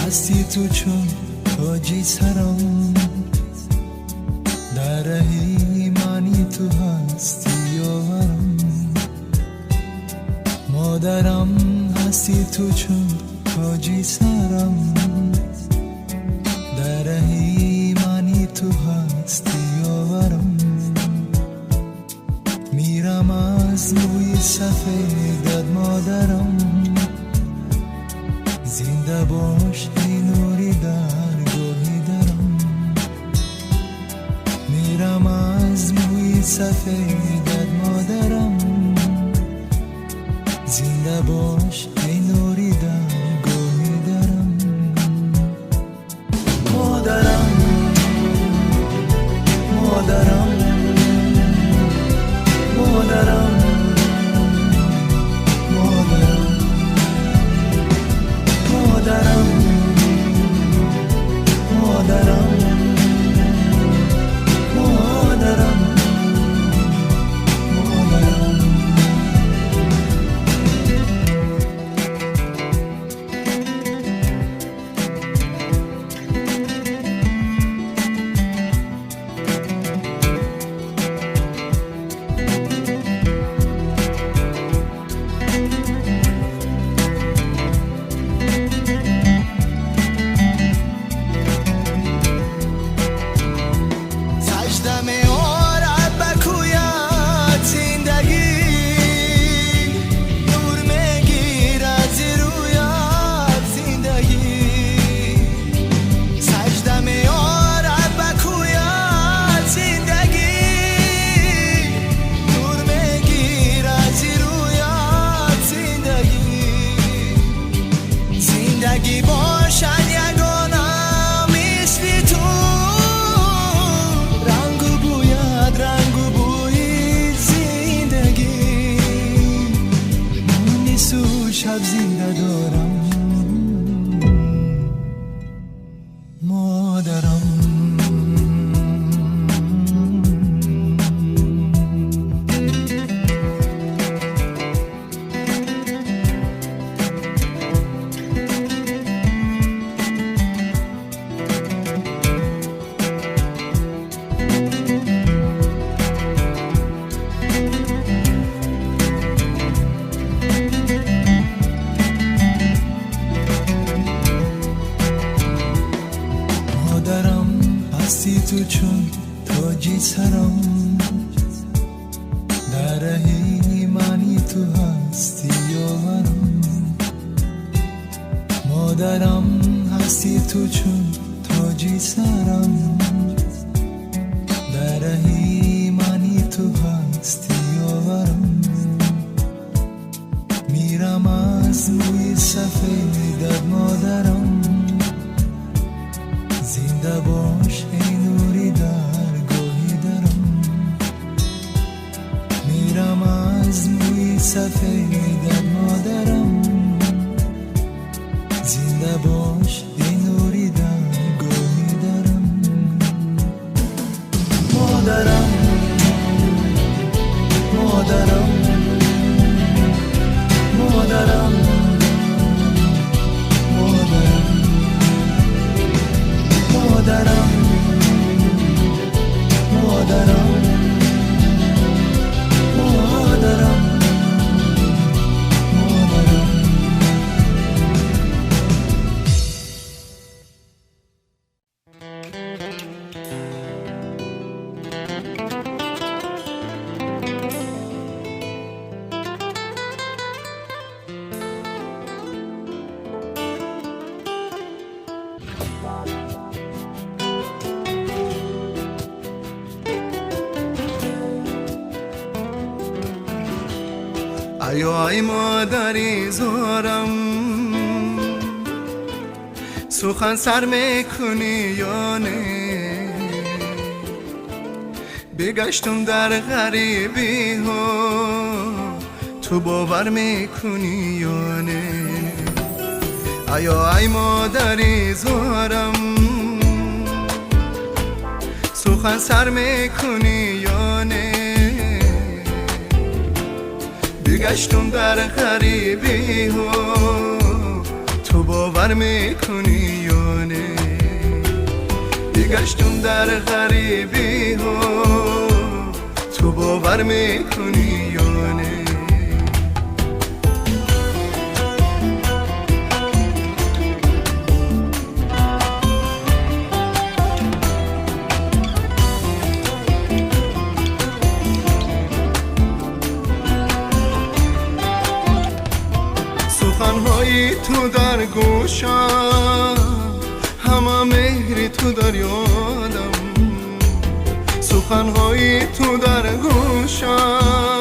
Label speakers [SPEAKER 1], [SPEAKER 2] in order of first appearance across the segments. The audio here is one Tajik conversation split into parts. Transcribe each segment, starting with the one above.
[SPEAKER 1] Ҳастӣ ту чун тоҷи сарам, дар раҳи манӣ ту ҳастӣ ёварам. Модарам, ҳастӣ ту чун тоҷи сарам, дар раҳи манӣ ту ҳастӣ ёварам. Мирам аз мӯи сафедат, модарам, зинда бош эй нури даргоҳи дарам. Мирам аз мӯи сафедат, модарам, зинда бош эй нури даргоҳи дарам. Модарам, модарам, модарам, модарам, модарам, модарам, модарам, модарам.
[SPEAKER 2] Сажда меорад ба кӯят зиндагӣ, нур мегирад зи рӯят зиндагӣ. Сажда меорад ба кӯят зиндагӣ, нур мегирад зи рӯят зиндагӣ. Зиндагӣ бошад ягона мисли ту, рангу бӯяд, рангу бӯи зиндагӣ.
[SPEAKER 1] Мунису шаб зинда дорам, модарам. Модарам, ҳастӣ ту чун тоҷи сарам, дар раҳи манӣ ту ҳастӣ ёварам. Модарам, ҳастӣ ту чун тоҷи сарам, дар раҳи манӣ ту ҳастӣ ёварам. Мирам аз мӯи сафедат, модарам, зинда бош эй нури даргоҳи дарам. Мирам аз мӯи сафедат, модарам, зинда бош эй нури даргоҳи дарам. Модарам, модарам, модарам, модарам, модарам, модарам, модарам, модарам.
[SPEAKER 2] Аё ай модари зорам, сухан сар мекунӣ ё не? Бигаштум дар ғарибиҳо, ту бовар мекунӣ ё не? Аё ай модари зорам, сухан сар мекунӣ ё не? Бигаштум дар ғарибиҳо, ту تو باور میکنی یا نه؟ بگشتم در غریبی ها، تو باور میکنی یا نه؟ سخنهای تو در گوشم، همه مهری تو در یادم. سخنهای تو در گوشم،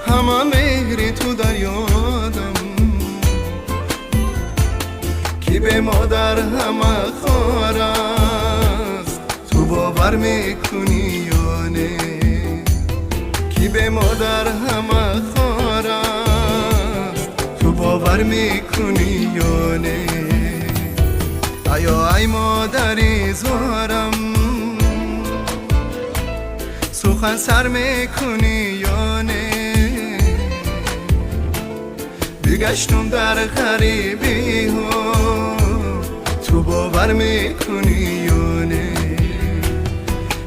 [SPEAKER 2] همه مهری تو در یادم. کی به مادر همه خار است، تو باور میکنی یا نه؟ کی به مادر همه خار است، تو باور میکنی یا نه؟ ایا ای مادری زارم، سخن سر میکنی یا نه؟ بگشتم در غریبی ها، تو باور میکنی یا نه؟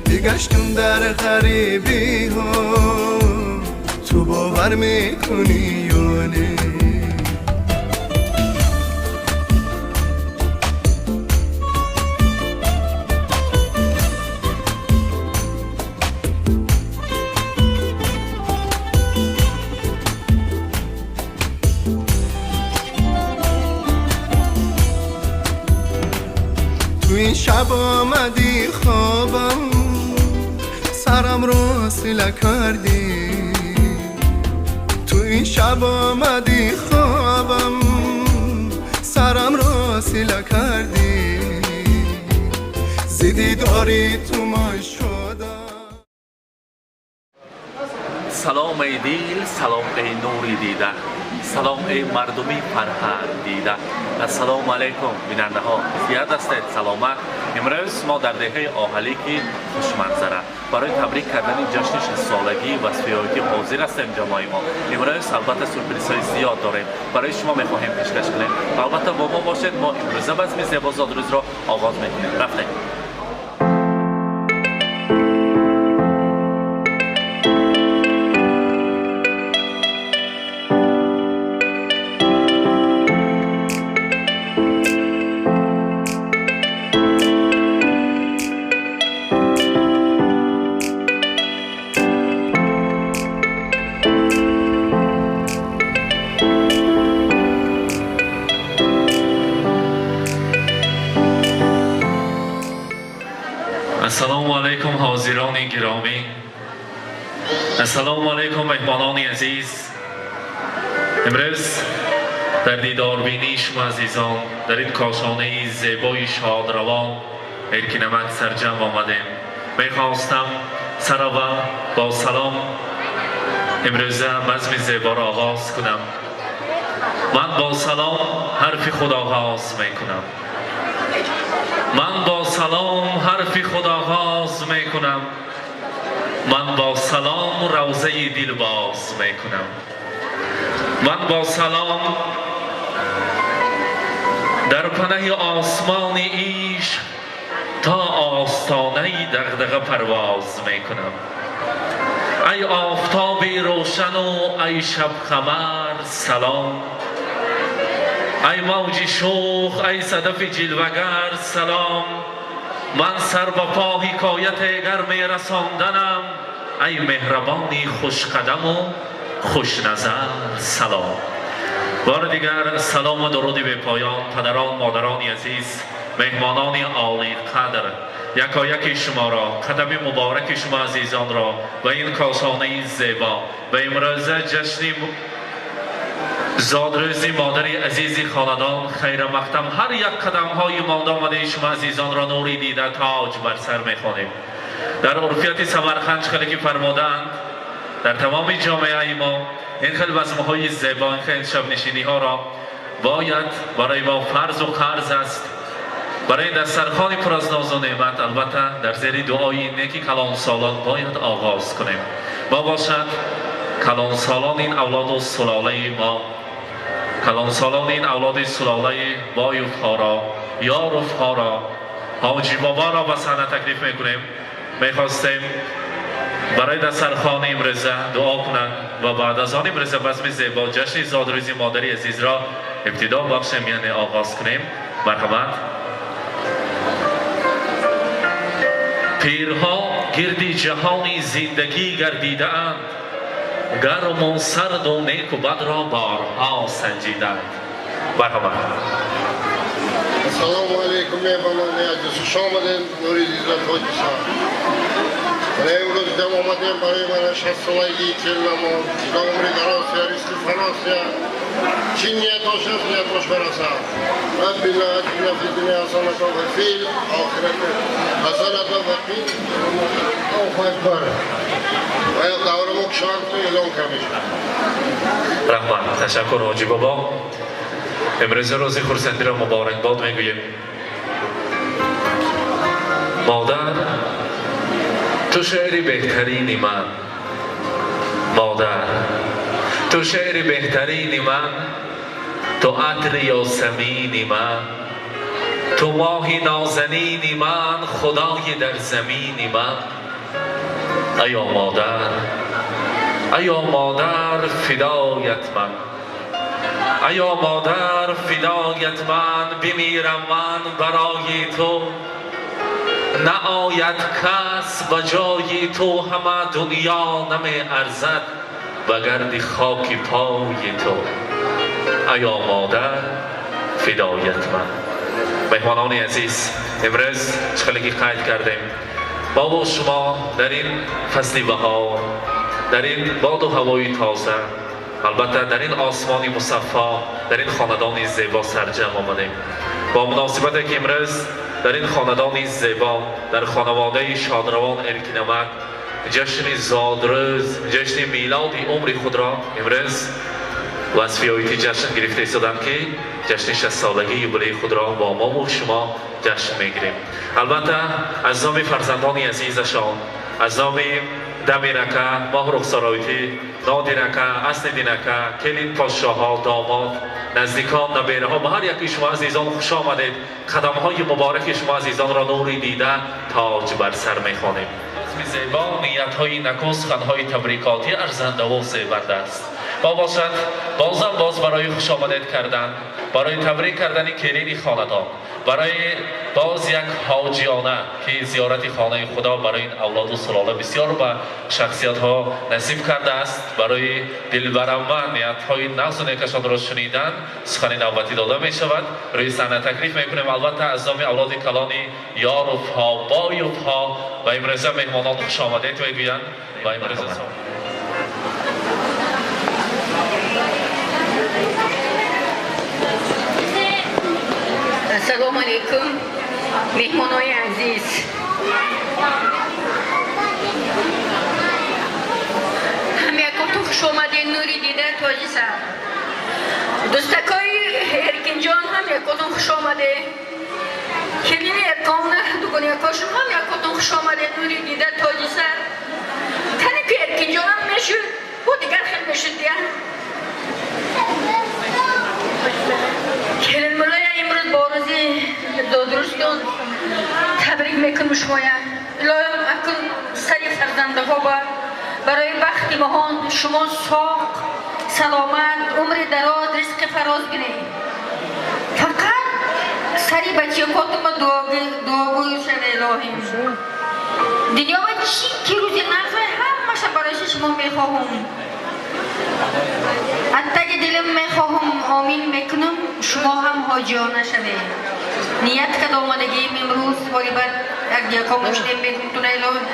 [SPEAKER 2] بگشتم در غریبی ها، تو باور میکنی یا نه؟ تو این شب آمدی خوابم، سرم رو سیله کردی. تو این شب آمدی خوابم، سرم رو سیله کردی. زیدی داری تو ما شدم.
[SPEAKER 3] سلام ای دل، سلام ای نوری دیده، سلام ای مردمی فرهنگ دیده. السلام علیکم بیننده ها، زیاد هستید سلامت. امروز ما در دهه آهلی که خوشمنظره برای تبریک کردن جشن 60 سالگی وصفیاتی حاضر هستیم. جماعی ما امروز البته سورپریز های زیاد داریم برای شما، میخواهیم پیشکش کنیم. البته با ما باشید. ما امروز بزم زیبا زادروز را آغاز میکنیم. رفتیم. السلام علیکم حاضران گرامی، السلام علیکم مهمانان عزیز. امروز در دیداربینی شما عزیزان در این کاشانه زیبای شادروان ارکینمک سرجم آمدیم. میخواستم سر اول با سلام امروز بزم زیبا را آغاز کنم. من با سلام حرف خود آغاز میکنم. من با سلام حرف خود آغاز میکنم. من با سلام روزه دل باز میکنم. من با سلام در پناه آسمان عشق تا آستانه دغدغه پرواز میکنم. ای آفتاب روشن و ای شب قمر سلام، ای موج شوخ، ای صدف جلوگر سلام. من سر به پا حکایت گرم رساندنم، ای مهربانی خوش قدم و خوش نظر سلام. بار دیگر سلام و درود به پایان پدران مادران عزیز، مهمانان عالی قدر، یکایک شما را، قدم مبارک شما عزیزان را و این کاشانه زیبا و امروز جشن زادروز مادر عزیز خاندان خیر مقدم هر یک قدم های مانده آمده شما عزیزان را نوری دیده تاج بر سر میخوانیم. در عرفیت سمرقند خیلی که فرمودند در تمام جامعه ما این خیلی بزم‌های زیبا، این خیلی شب نشینی ها را باید برای ما فرض و قرض است. برای دسترخوان پر از ناز و نعمت البته در زیر دعای نیکی کلان سالان باید آغاز کنیم. با باشد کلان سالان این اولاد و سلاله ما Калонсолони ин авлоди сулолаи Боевҳоро, Ёровҳоро, Ҳоҷи Боборо ба саҳна таклиф мекунем. Мехостем барои дастархони имрӯза дуо кунанд ва баъд аз он имрӯза базми зебо ҷашни зодрӯзи модари азизро ибтидо бахшем, яъне оғоз кунем. Марҳамат. Пирҳо гирди ҷаҳони зиндагӣ гардидаанд, гарму сарду неку бадро борҳо санҷиданд. Марҳамат.
[SPEAKER 4] Ассалому алайкум, меҳмонони азиз, хуш омадед, нури дида тоҷи сар. Имрӯз дам омадем барои мана 60-солагии келинамон. Худо умри дароз, ризқи фароз, чӣ ният бошад, ниятош барасад. Раббина атина фи дуня ҳасанатан ва фил охирати ҳасанатан ва қина Аллоҳу акбар. Ва я даврамо кушанд эълон кардем.
[SPEAKER 3] Раҳмат, ташаккур, Ҳоҷи Бобо. Имрӯз рӯзи хурсандиро муборакбод мегӯем. Модар, ту шеъри беҳтарини ман. Модар, ту шеъри беҳтарини ман, ту атри ёсамини ман, ту моҳи нозанини ман, худои дар замини ман. Аё модар, аё модар, фидоят ман. Аё модар, фидоят ман, бимирам ман барои ту. Наояд кас ба ҷои ту, ҳама дунё намеарзад ба гарди хоки пои ту. Аё модар, фидоят ман. Меҳмонони азиз, имрӯз чӣ хеле ки қайд кардем, мо бо шумо дар ин фасли баҳор, дар ин боду ҳавои тоза, албатта дар ин осмони мусаффо, дар ин хонадони зебо сарҷамъ омадем. Бо муносибате ки имрӯз дар ин хонадони зебо, дар хонаводаи шодравон Эркинамак ҷашни зодрӯз, ҷашни милоди умри худро имрӯз васфиёити ҷашн гирифта истоданд, ки ҷашни 60-солагии юбилеи худро бо мову шумо ҷашн мегирем. Албатта аз номи фарзандони азизашон, аз номи Дамирака, Моҳрухсароитӣ, Нодирака, Аслидинака, келин подшоҳо, домод, наздикон, набераҳо, ба ҳар яки шумо азизон хуш омадед. Қадамҳои мубораки шумо азизонро нури дида тоҷ бар сар мехонем. Зебо, ниятҳои наку, суханҳои табрикотӣ арзандаву зебанда аст. Ва бошад бозам боз барои хушомадед кардан, барои табрик кардани келини хонадон, барои боз як ҳоҷиёна ки зиёрати хонаи худо барои ин авлоду сулола бисёр ба шахсиятҳо насиб кардааст, барои дилбарамма ниятҳои нағзу некашонро шунидан сухани навбатӣ дода мешавад. Рӯи саҳна таклиф мекунем, албатта аз номи авлоди калони Ёровҳо, Боевҳо ва имрӯза меҳмонон хушомадед мегӯянд ва имрӯза
[SPEAKER 5] Ассалому алайкум, меҳмонои азиз. Ҳамякотон хуш омадед, нури дида тоҷи сар. Дӯстакои Эркинҷон ҳамякотон хуш омадед. Келини Эрконна дугониякошон ҳамякотон хуш омадед, нури дида тоҷи сар. Тане ки Эркинҷонам мешуд, бо дигар хел мешуд дия. Келин муллая имрӯз бо рӯзи зодрӯзтон табрик мекунем шумоя. Илоҳим акун сари фарзандаҳо ба барои бахти моҳон шумо соқ, саломат, умри дароз, ризқи фароз бинед. Фақат сари бачакотума дуогӯй шаве илоҳим. Дунё ва чӣ ки рӯзи нағзе ҳамаша барои шумо мехоҳум. Аз таги дилим мехоҳум, омин мекунам, шумо ҳам ҳоҷиёна шавед. Ният карда омадагием имрӯз, ҳоли баъд як яком шудем мегумтуна илоҳим.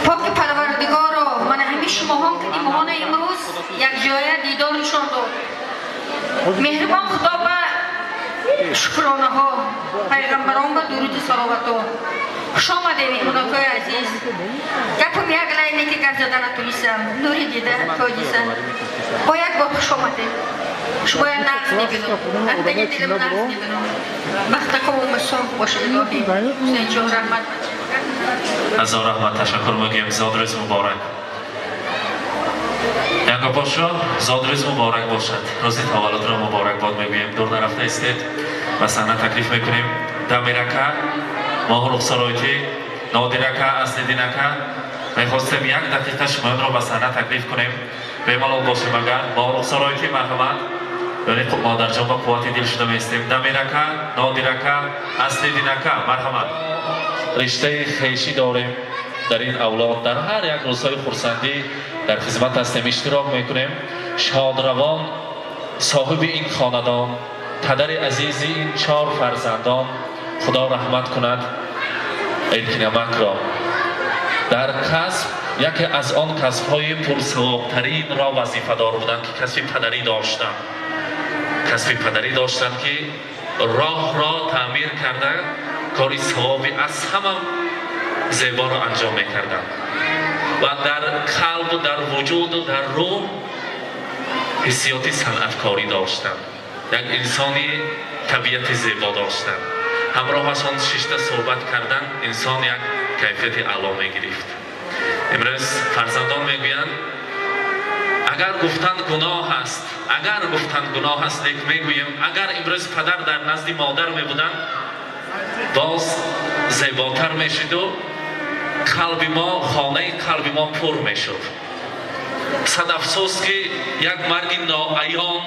[SPEAKER 5] Поки Парвардигоро, мана ҳамин шумоҳон ки моҳона имрӯз якҷоя дидор нишон дод. Меҳрибон Худо ба шукронаҳо, пайғамбарон ба дуруди саловатҳо. Хуш омадед, меҳмонакои азиз. Гапам як лайне ки гап зада натунистам. Нури дида тоҷи сар. Бо як бор хуш омадед. Шумоя нағз мебинам. Аз таги дилам нағз мебинам. Бахтаком соф бошад илоҳӣ. Ҳусейнҷон, раҳмат.
[SPEAKER 3] Ҳазор раҳмат, ташаккур мегӯем. Зодрӯз муборак. Як Анкапошо, зодрӯз муборак бошад. Рӯзи таваллудро муборакбод мегӯем. Дур нарафта истед, ба саҳна таклиф мекунем. Дамирака, Моҳрухсаройтӣ, Нодирака, Аслидинака. Мехостем як дақиқа шумоёнро ба саҳна таклиф кунем. Бемалол бошем агар. Моҳрухсаройтӣ, марҳамат. Ёни модарҷон ба қуввати дил шуда меистем. Дамирака, Нодирака, Аслидинака, марҳамат. Риштаи хешӣ дорем дар ин авлод. Дар ҳар як рӯзҳои хурсандӣ дар хизмат ҳастем, иштирок мекунем. Шодравон соҳиби ин хонадон, падари азизи ин чор фарзандон, Худо раҳмат кунад Эркинамакро. Дар касб яке аз он касбҳои пурсавобтаринро вазифадор буданд, ки касби падарӣ доштанд. Касби падарӣ доштанд, ки роҳро таъмир карда кори савоби аз ҳама зеборо анҷом мекарданд ва дар қалбу дар вуҷуду дар рӯҳ ҳиссиёти санъаткорӣ доштанд. Як инсони табиати зебо доштанд. Ҳамроҳашон шишта суҳбат кардан инсон як кайфияти аъло мегирифт. Имрӯз фарзандон мегӯянд, агар гуфтан гуноҳ аст, агар гуфтан гуноҳ аст, лек мегӯем, агар имрӯз падар дар назди модар мебуданд, боз зеботар мешиду қалби мо, хонаи қалби мо пур мешуд. Сад афсӯс, ки як марги ноаён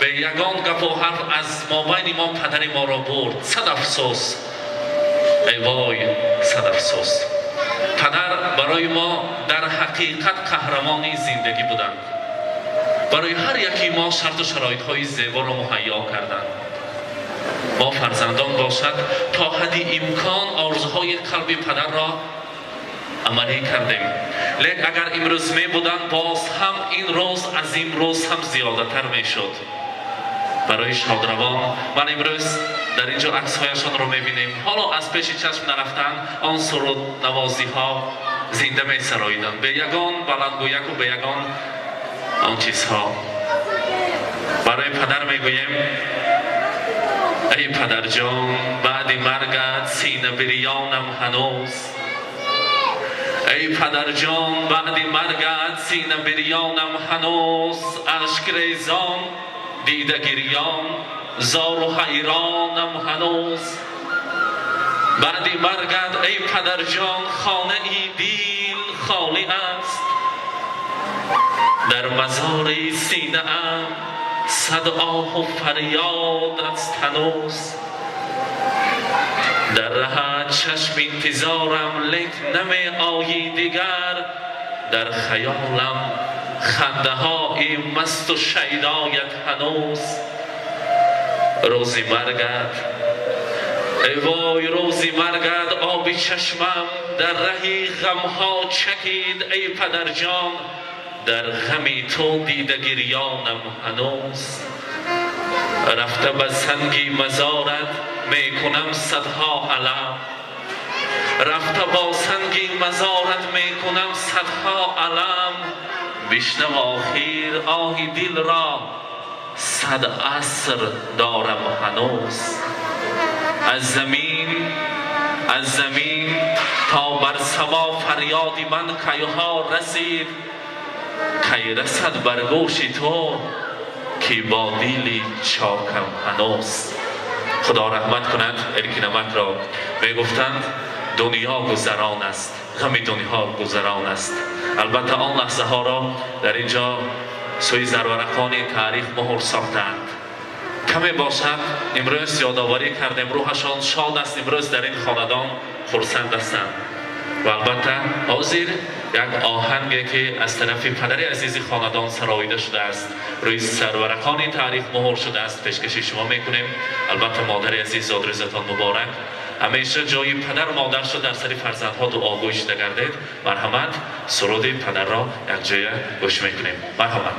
[SPEAKER 3] бе ягон гапу ҳарф аз мобайни мо падари моро бурд. Сад афсӯс, эй вой, сад афсӯс. Падар барои мо дар ҳақиқат қаҳрамони зиндагӣ буданд. Барои ҳар яки мо шарту шароитҳои зеборо муҳайё карданд. Мо фарзандон бошад, то ҳадди имкон орзуҳои қалби падарро амалӣ кардем. Лек агар имрӯз мебуданд, боз ҳам ин рӯз аз ин рӯз ҳам зиёдатар мешуд. Барои шодравон ман имрӯз дар ин ҷо аксҳояшонро мебинем. Ҳоло аз пеши чашм нарафтанд, он суруднавозиҳо зинда месароиданд, бе ягон баландгӯяку бе ягон он чизҳо. Барои падар мегӯем: эй падарҷон, баъди маргат сина бирёнам ҳанӯз. Эй падарҷон, баъди маргат сина бирёнам ҳанӯз. Ашкрезон, дида гирён, зору ҳайронам ҳанӯз. Баъди маргат, эй падарҷон, хонаи дил холӣ аст. Дар мазори синаам сад оҳу фарёд аст ҳанӯз. Дар раҳат чашм интизорам, лек намеоӣ дигар. Дар хаёлам хандаҳои масту шайдоят ҳанӯз. Рӯзи маргат, эй вой, рӯзи маргат оби чашмам дар раҳи ғамҳо чакид. Эй падарҷон, дар ғами ту дида гирёнам ҳанӯз. Рафта ба санги мазорат мекунам садҳо алам. Рафта бо санги мазорат мекунам садҳо алам. Бишнав охир оҳи дилро, сад аср дорам ҳанӯз. Аз замин, аз замин то бар само фарёди ман кайҳо расид. Кай расад бар гӯши ту, ки бо дили чокам ҳанӯз. Худо раҳмат кунад Эркинамакро. Мегуфтанд, дунё гузарон аст, ғами дунё гузарон аст. Албатта, он лаҳзаҳоро дар ин ҷо сӯи зарварақони таърих муҳр сохтаанд. Каме бошад, имрӯз ёдоварӣ кардем. Рӯҳашон шод аст, имрӯз дар ин хонадон хурсанд ҳастанд. Ва албатта, ҳозир як оҳанге, ки аз тарафи падари азизи хонадон сароида шудааст, рӯи сарварақони таърих муҳр шудааст, пешкаши шумо мекунем. Албатта, модари азиз, зодрӯзатон муборак. Ҳамеша ҷои падар модар шуд, дар сари фарзандҳо дуогӯй шуда гардед. Марҳамат, суруди падарро якҷоя гӯш мекунем. Марҳамат.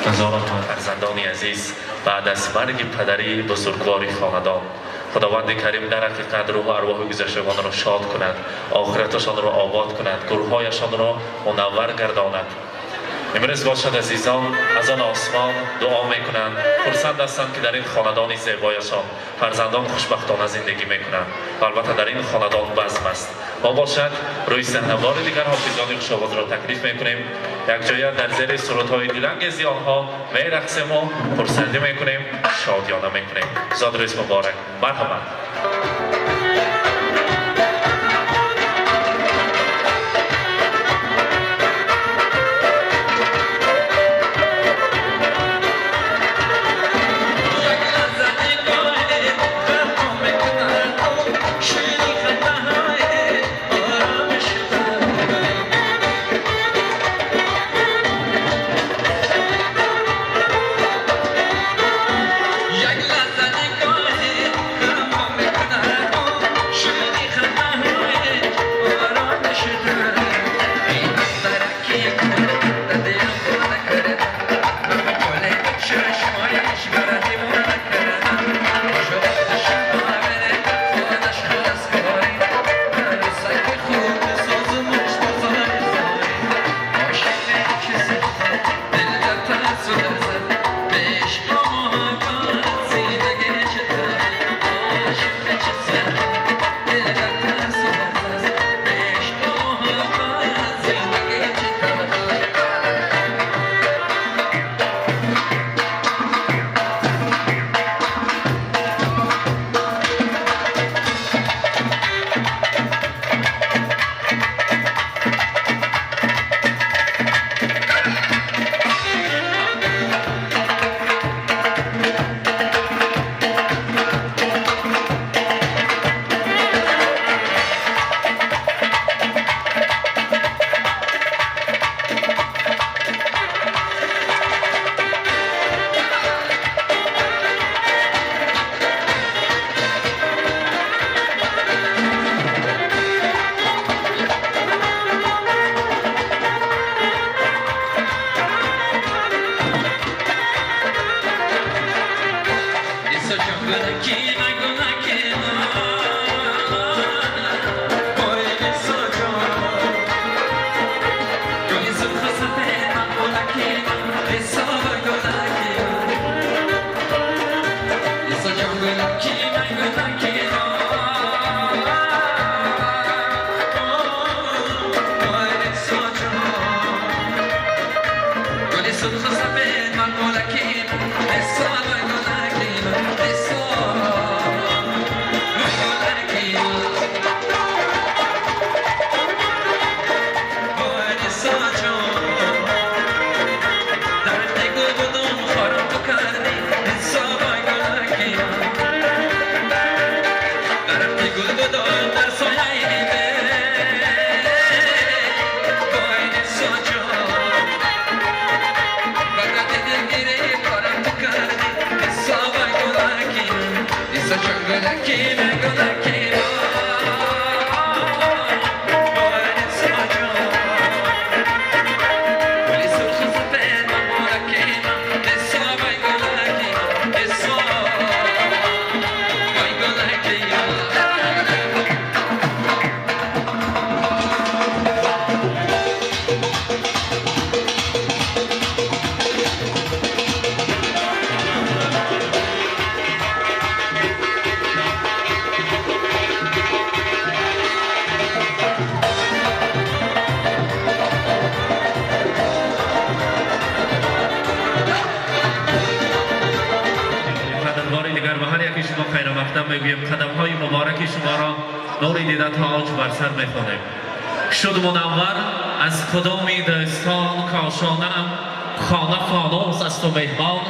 [SPEAKER 3] Фарзандони азиз, баъд аз марги падари бузургвори хонадон, Худованди Карим дар ҳақиқат рӯҳу арвоҳи гузаштагонро шод кунад, охираташонро обод кунад, гурҳояшонро мунаввар гардонад. Имрӯз бошад азизон аз он осмон дуо мекунанд, хурсанд ҳастанд, ки дар ин хонадони зебояшон фарзандон хушбахтона зиндагӣ мекунанд ва албатта дар ин хонадон базм аст. Мо бошад рӯи саҳна бори дигар ҳофизони хушовозро таклиф мекунем, якҷоя дар зери сурудҳои дилангези онҳо мерақсему хурсандӣ мекунем, шодиёна мекунем. Зодрӯз муборак, марҳамат. Мегӯем қадамҳои мубораки шуморо нури дида тоҷ бар сар мехонем. Шуд мунаввар аз кудоми дӯстон кошонаам, хона фонус аст у меҳмон,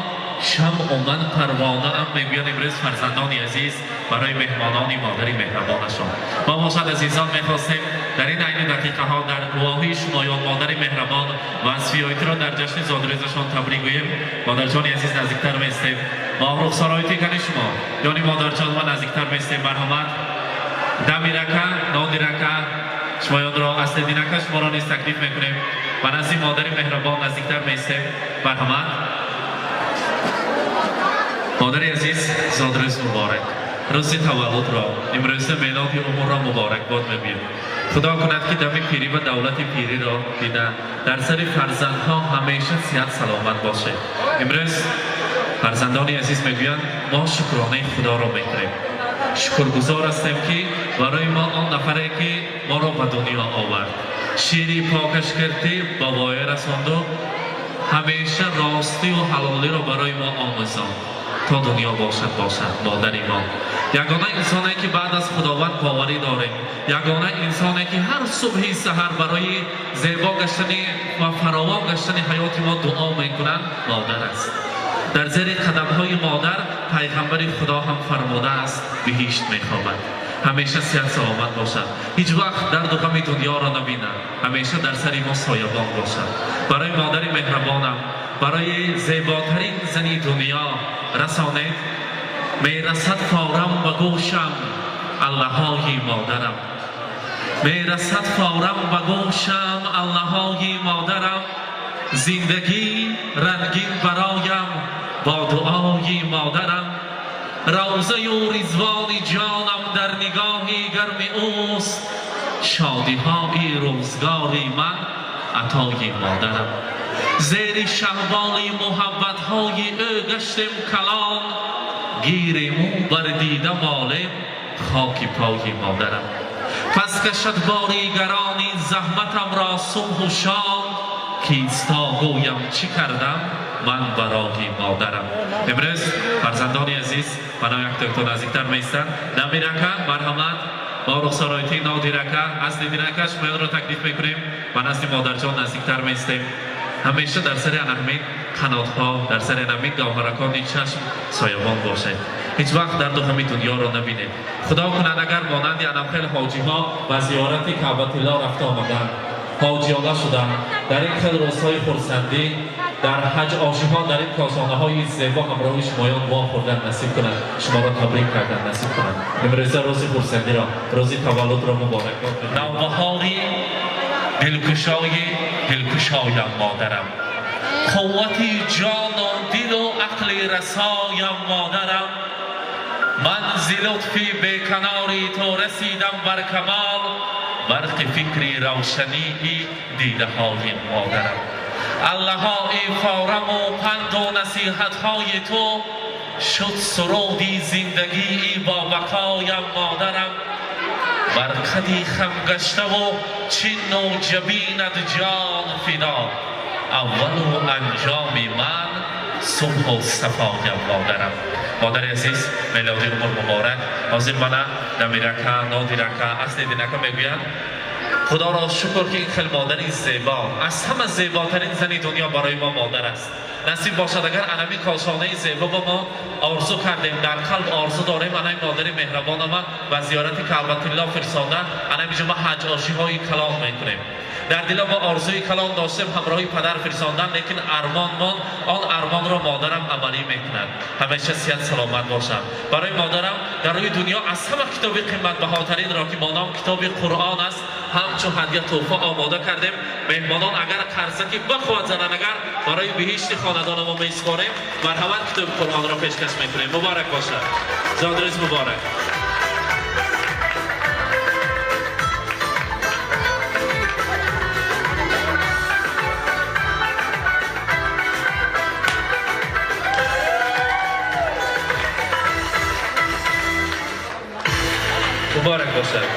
[SPEAKER 3] шамъу ман парвонаам, мегӯянд имрӯз фарзандони азиз барои меҳмонони модари меҳрабонашон. Мо бошад азизон мехостем дар ин айни дақиқаҳо дар гувоҳии шумоён модари меҳрабон ва асфиёитиро дар ҷашни зодрӯзашон табрик гӯем. Модарҷони азиз наздиктар местем. Маҳруфсароити кани шумо ёни модарҷон ма наздиктар местем. Марҳамат. Дамирака, Нодирака, шумоёнро Аслидинака шуморо низ таклиф мекунем. Ба назди модари меҳрабон наздиктар местем. Марҳамат. Модари азиз, зодрӯз муборак, рӯзи таваллудро, имрӯза мелоди умрро муборакбод мегӯем. Худо кунад, ки дами пирӣ ва давлати пириро дида, дар сари фарзандҳо ҳамеша сиҳат саломат бошед. Имрӯз фарзандони азиз мегӯянд, мо шукронаи Худоро мекунем, шукргузор ҳастем, ки барои мо он нафаре, ки моро ба дунё овард, шири покаш кирдӣ, ба воя расонду, ҳамеша ростию ҳалолиро барои мо омӯзонд, то дунё бошад, бошад. Модари мо ягона инсоне, ки баъд аз Худованд боварӣ дорем, ягона инсоне, ки ҳар субҳи саҳар барои зебо гаштани ва фаровон гаштани ҳаёти мо дуо мекунанд, модар аст. Дар зери қадамҳои модар, пайғамбари Худо ҳам фармудааст, биҳишт мехобад. Ҳамеша сиҳат саломат бошад, ҳеҷ вақт дарду ғами дунёро набинад, ҳамеша дар сари мо соябон бошад. Барои модари меҳрабонам, барои зеботарин зани дунё расонед. Мерасад форам ба гӯшам аллаҳои модарам, мерасад форам ба гӯшам аллаҳои модарам, зиндагӣ рангин бароям бо дуои модарам, равзаю ризвони ҷонам дар нигоҳи гарми ӯст, шодиҳои рӯзгори ман атои модарам, зери шаҳболи муҳаббатҳои ӯ гаштем калон, гириму бар дида молем хоки пои модарам, пас кашад бори гарони заҳматамро субҳу шом, кисто гӯям чӣ кардам ман барои модарам. Имрӯз фарзандони азиз мана яктоякто наздиктар меистанд. Дамирака, марҳамат, бо рухсороити Нодирака, Аслидинака, шумоёнро таклиф мекунем, ба назди модарҷон наздиктар меистем. Ҳамеша дар сари анахмин қанотҳо, дар сари анахмин гавҳаракони чашм соябон бошед, ҳеҷ вақт дарду ғами дунёро набинед. Худо кунад, агар монанди анамхел ҳоҷиҳо ба зиёрати Каъбатилло рафта омаданд, ҳоҷиёна шуданд, дар ин хел рӯзҳои хурсандӣ дар ҳаҷ ошиҳо дар ин косонаҳои зебо ҳамроҳи шумоён вохӯрдан насиб кунад, шуморо табрик кардан насиб кунад. Имрӯза рӯзи хурсандиро, рӯзи таваллудро муборакбод. Навбаҳори дилкушои дилкушоям модарам, қуввати ҷону дилу ақли расоям модарам, ман зи лутфи беканори то расидам бар камол, барқи фикри равшании дидаҳои модарам, аллаҳои фораму панду насиҳатҳои ту шуд суруди зиндагии бобақоям модарам, бар қади хамгаштаву чинну ҷабинат ҷон фидо, аввалу анҷоми ман субҳу сафоям модарам. Модари азиз, мелоди умр муборак. Ҳозир мана Дамирака, Нодирака, Аслидинака мегӯянд, Худоро шукр, ки ин хел модари зебо, аз ҳама зеботарин зани дунё барои мо модар аст. Насиб бошад, агар анами кошонаи зебо ба мо орзу кардем, дар қалб орзу дорем, анами модари меҳрабонама ба зиёрати Каъбатилло фирсонда, анами ҷо ма ҳаҷ ошиҳои калон мекунем. Дар дила мо орзуи калон доштем ҳамроҳи падар фирсондан, лекин армон монд. Он армонро модарам амалӣ мекунад. Ҳамеша сиҳат саломат бошад. Барои модарам дар рӯи дунё аз ҳама китоби қиматбаҳотаринро, ки бо ном китоби Қуръон аст, ҳамчун ҳадя тӯҳфа омода кардем. Меҳмонон агар қарзаки бахоҳад зананд, агар барои биҳишти хонадона мо месупорем, марҳамат, китоби Қуръонро пешкаш мекунем. Муборак бошад, зодрӯз муборак. Муборак бошад.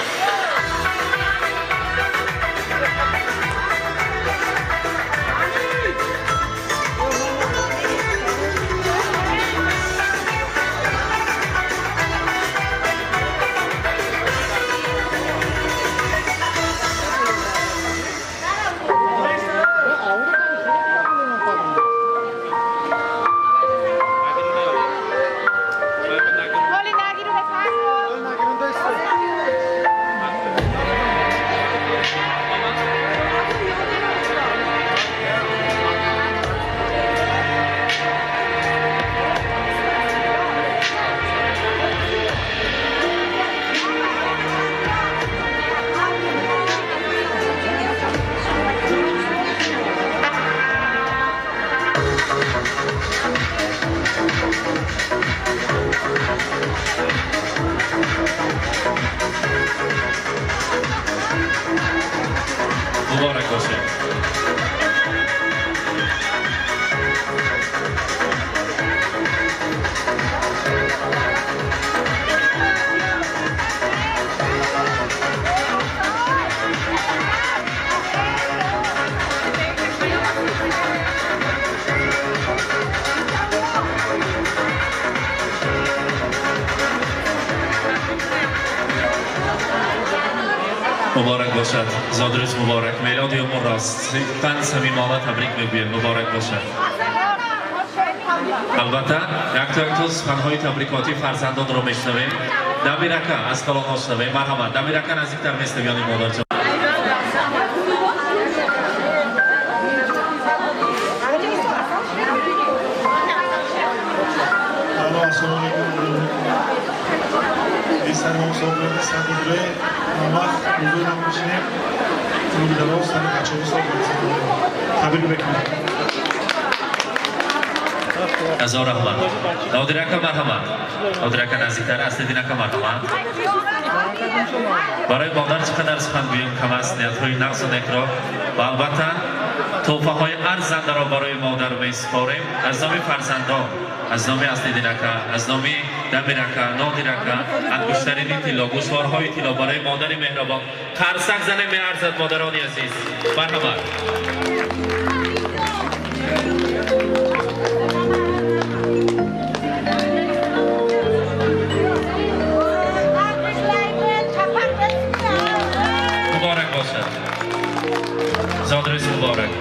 [SPEAKER 3] Бошад, зодрӯз муборак, мелоди умрро сидқан самимона табрик мегӯем, муборак бошад. Албатта, якто якто суханҳои табрикотии фарзандонро мешунавем. Дамирака, аз калонҳо шунавем. Марҳамат, Дамирака, наздиктар местем ёни модарҷон.
[SPEAKER 6] Ассалому алайкум. Сари собиқи садуре вақт ҳузур намешинем. Умри дароз, сари бачаҳо сол табрик мекунем.
[SPEAKER 3] Ҳазор раҳмат. Нодирака, марҳамат. Нодирака, наздиктар. Аслидинака, марҳамат. Барои модар чӣ қадар сухан гӯем, кам аст. Ниятҳои нағзу некро ва албатта тӯҳфаҳои арзандаро барои модар месупорем аз номи фарзандон, аз номи Аслидинака, аз номи Дамирака, Нодирака. Ангуштарини тилло, гӯшворҳои тилло барои модари меҳрабон. Қарсак занем, меарзад, модарони азиз. Марҳамат. Муборак бошад, зодрӯз муборак.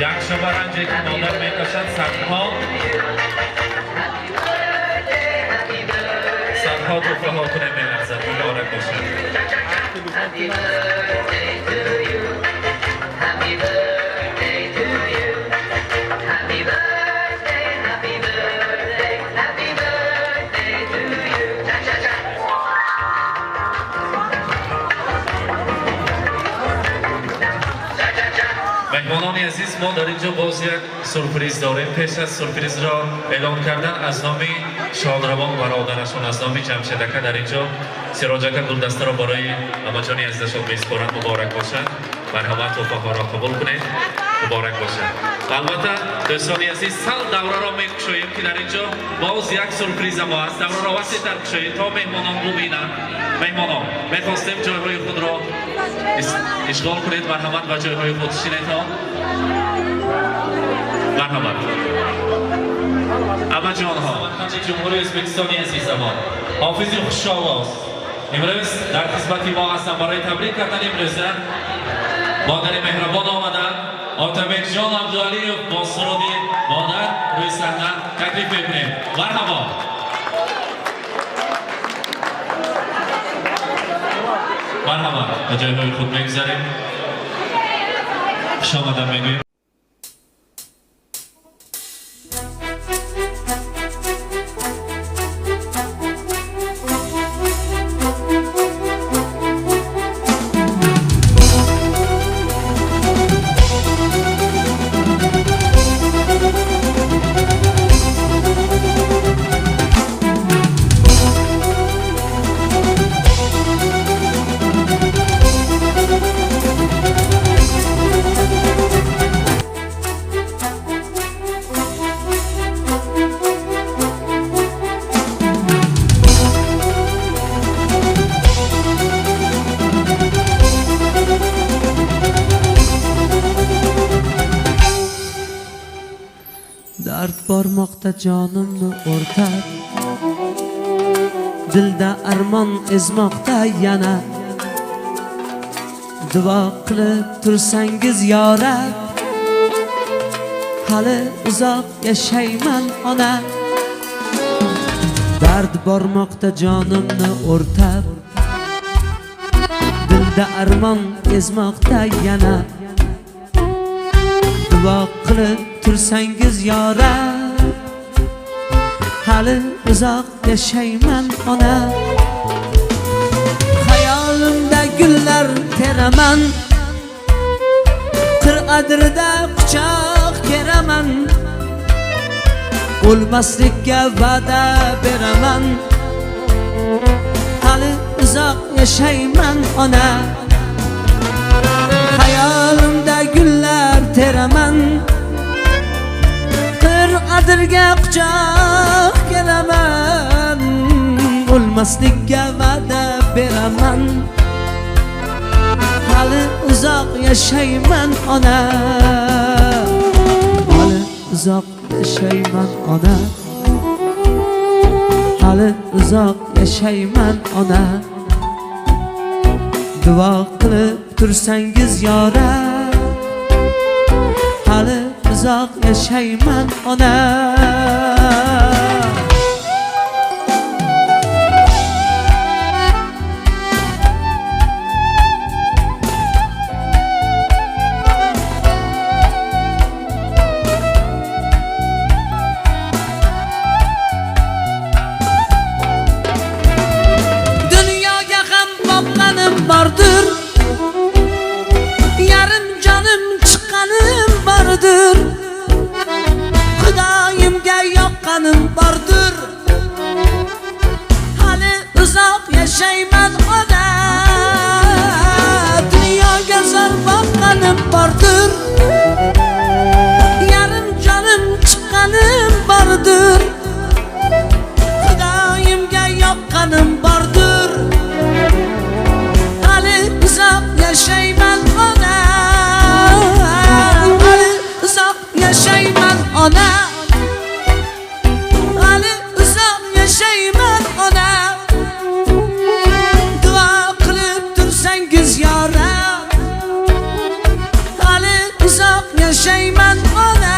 [SPEAKER 3] Як шаба ранҷе ки модар мекашад, садҳо туҳфаҳо кунем, меарзад. Муборак бошад.
[SPEAKER 7] Happy birthday to you. Happy birthday to you. Happy birthday, happy birthday, happy birthday to you. Cha cha cha. Cha cha cha.
[SPEAKER 3] Меҳмонони азиз, мо дар ин ҷо боз як сюрприз дорем. Пеш аз сюрпризро эълон кардан, аз номи шодравон бародарашон, аз номи Ҷамшедака, дар ин ҷо Сироҷака гулдастаро барои амаҷони азизашон месупоранд. Муборак бошад. Марҳамат, туҳфаҳоро қабул кунед. Муборак бошад. Албатта, дӯстони азиз, сал давраро мекушоем, ки дар ин ҷо боз як сюрприза мо аст. Давраро васеътар кушоем, то меҳмонон бубинанд. Меҳмонон, мехостем ҷойҳои худро ишғол кунед. Марҳамат, ба ҷойҳои худ шинетон. Марҳамат, амаҷонҳо. Ҷумҳурии Ӯзбекистони азизамон, ҳофизи хушовоз имрӯз дар хизмати мо ҳастанд. Барои табрик кардан имрӯза модари меҳрабон омаданд. Отабекҷон Абдуалиев бо суруди «Модар» рӯи саҳна таклиф мекунем. Марҳабо. Марҳамат, ба ҷойҳои худ мегузарем. Хушомада мегӯем.
[SPEAKER 8] Dard bormoqda jonimni o'rtab, dilda armon ezmoqda yana. Duo qilib tursangiz, yo Rab, hali uzoq yashayman, ona. Dard bormoqda jonimni o'rtab, dilda armon ezmoqda yana. Duo qilib tursangiz, yo Rab, hali uzoq yashayman, ona. Xayolimda gullar teraman, qir adirda quchoq keraman, o'lmaslikka va'da beraman, hali uzoq yashayman, ona. Xayolimda gullar teraman, qir Qadrga quchoq kelaman, o'lmaslikka va'da beraman. Hali uzoq yashayman ona, hali uzoq yashayman ona, hali uzoq yashayman ona. Duo qilib tursangiz yora, hali uzoq yashayman ona. Dunyoga ham boqqanim bordir, yarim jonim chiqqanim bordir, Xudoyimga yoqqanim bordir. Hali uzoq yashayman ona, dunyoga zor boqqanim bordir, yarim jonim chiqqanim bordir, Xudoyimga yoqqanim bordir. Hali uzoq yashayman ona, hali uzoq yashayman ona, hali uzoq yashayman ona. Duo qilib tursangiz yora, hali uzoq yashayman ona.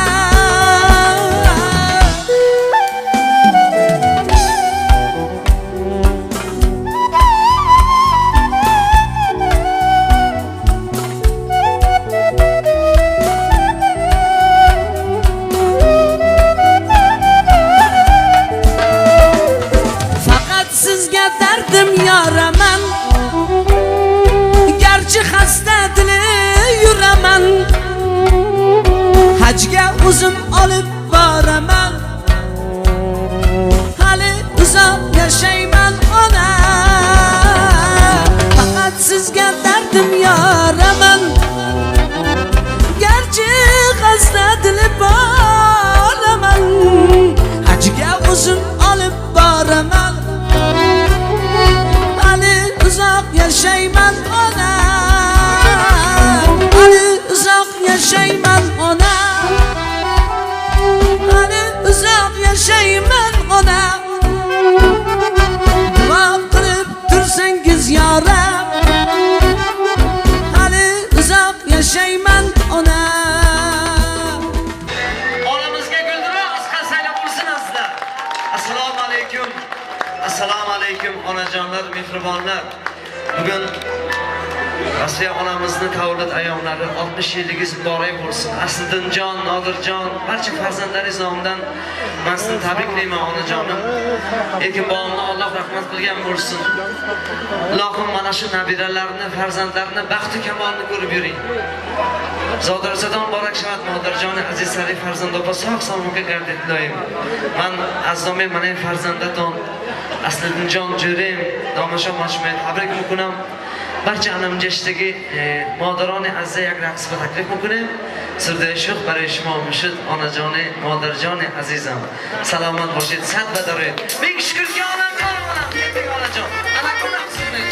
[SPEAKER 8] Faqat sizga dardim yoraman, garchi xasta dili yuraman, hajga o'zim olib boraman. Hali uzoq yashayman ona, faqat sizga dardim yoraman, garchi xasta dili boraman, hajga o'zim olib boraman. Hali uzoq yashayman ona, hali uzoq yashayman ona, hali uzoq yashayman ona. Duo qilib tursangiz yora, hali uzoq yashayman ona.
[SPEAKER 9] Onamizga guldiroq qarsaylar bo'lsin azizlar. Assalomu alaykum. Assalomu alaykum onajonlar, mehribonlar. Bugun Asiya onamizni tavallud ayyomlari 60 yilligingiz muborak bo'lsin. Asliddinjon, Nodirjon, barcha farzandlaringiz nomidan men sizni tabriklayman onajonim. Erkin bobomni Alloh rahmat qilgan bo'lsin. Ilohim mana shu nabiralarni, farzandlarini baxti kamolini ko'rib yuring. Zodirsadon borak shavat Nodirjoni aziz sari farzand opa sog' salomatga gardit iloyim. Men azizomey mana farzandaton Asliddinjon jo'rim, domlasho mashmay tabrik мекунам. Barcha anamjashdagi модарони азиза як рақс ба таклиф мекунем. Сурдаи шух барои шумо мушуд онажони, модарҷони азизам. Саломат бошед, сад бадаред. Мing shukurga onamjon, onam, onajon. Ana kun raqs qiling.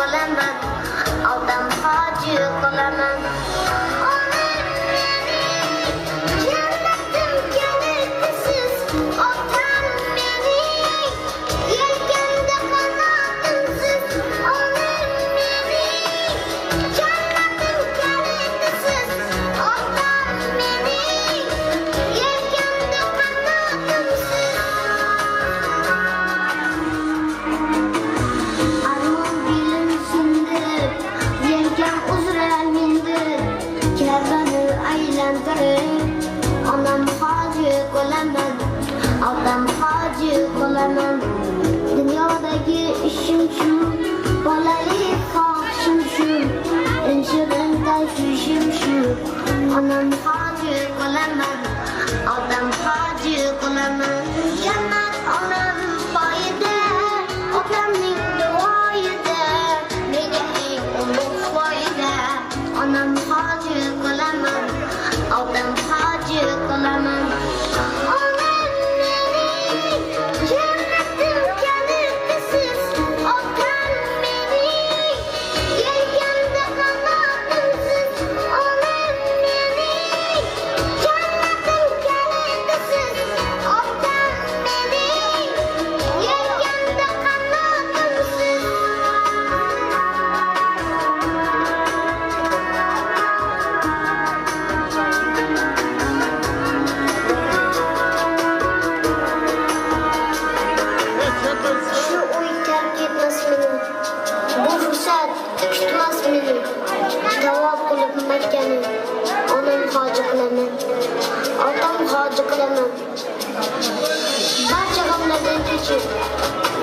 [SPEAKER 10] qilaman, otam hoji qilaman. Onam mening jannatim kalitisiz, otam mening yelkamda qanotimsiz. Onam mening jannatim kalitisiz, otam mening yelkamda qanotimsiz. Armon belim sindirib, yelkam uzra mindirib, Kabani aylantirib, onam hoji qilaman, otam hoji qilaman. Dunyodagi ishim shu, bolalik xohishim shu, inshirim tashvishim shu. Onam hoji qilaman, otam hoji qilaman. Jannat onam poyida, otamning duoyida, menga eng ulug' foyda. Onam hoji qilaman, otam hoji qilaman. Onam mening jannatim kalitisiz, otam mening yelkamda qanotimsiz. Onam mening jannatim kalitisiz, otam mening yelkamda qanotimsiz. Shu uy tark etmas meni, bu fursat kutmas meni. Tavof qilib Makkani, onam hoji qilaman, otam hoji qilaman. Barcha g'amlardan kechib,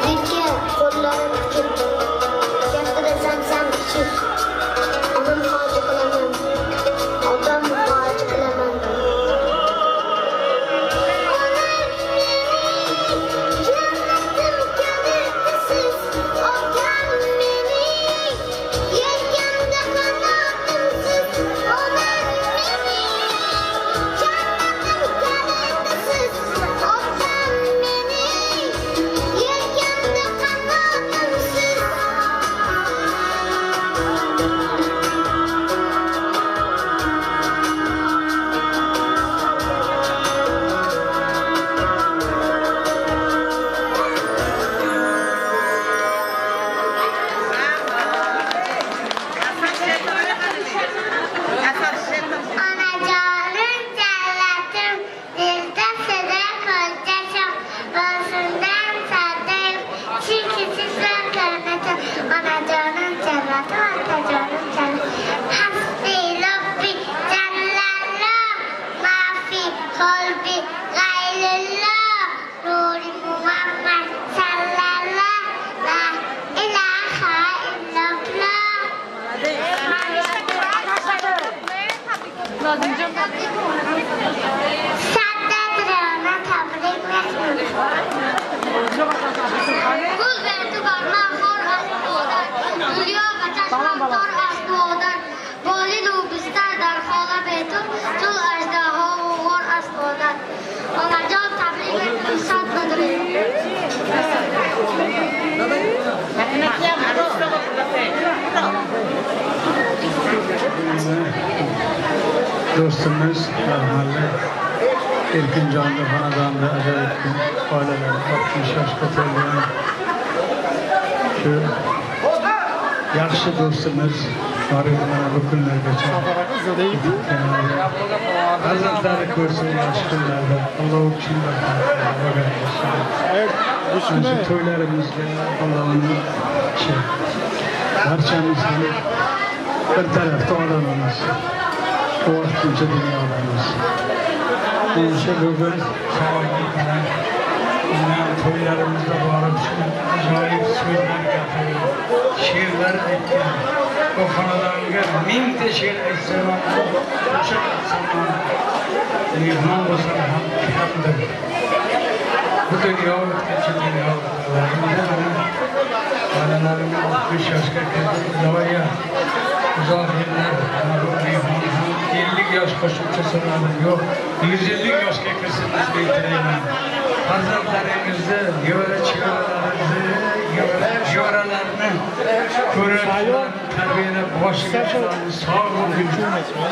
[SPEAKER 10] yelka qo'llarim quchib, kaftida zamzam ichib, onam hoji qilaman, otam hoji qilaman. Onam mening jannatim kalitisiz, otam mening yelkamda qanotimsiz. Onam mening jannatim kalitisiz, otam mening yelkamda qanotimsiz. Onajonim jannatim, dilda sira ko'lchashim, boshimdan sadayim, chunki sizlar ko'rmadim. Onajonim jannatim, otajonim jannatim. Hasbi robbi jallalloh, ma fi qalbi g'ayrulloh, nuri Muhammad sallalloh, la ilaha illalloh. Sadda tabrik Gul berdi barma xor az moder, Dunyo va chashmam tor az moder, Bolin u bistar dar xona betur, Tul ajdaho u g'or az moder. Onajon tabrik etdim, shod bo'ldim.
[SPEAKER 6] Dostumuz rahmetli Erkin Canlı xonadonida ajoyib kun oilalari 60 yoshga to'lgan shu yaxshi do'stimiz bor edi mana bu kunlargacha. Farzandlari ko'rsin yaxshi kunlarda. Alloh u kishini mana shu to'ylarimizga Allohning ishi. Barchamiz ham bir tarafda olamimiz, bu vaqtincha dunyodamiz. Mana shu bugun sog'lik bilan mana to'ylarimizda borib shu ajoyib so'zlar gapirib, she'rlar aytgan bu xonadonga mingta she'r aytsam ham, qo'shiq aytsam ham, mehmon bo'lsam ham kamdir. Bu dunyo o'tkinchi dunyo. Endi mana bolalarimga 60 yoshga kirdi, iloyo uzoq yillar mana bu mehmon ham 50 yosh qo'shimcha so'radim, yo'q 150 yoshga kirsin deb tilayman. Farzandlaringizni, nevara chevaralaringizni, Nevaralarini ko'rib, tarbiyalab boshiga sog' bo'ling.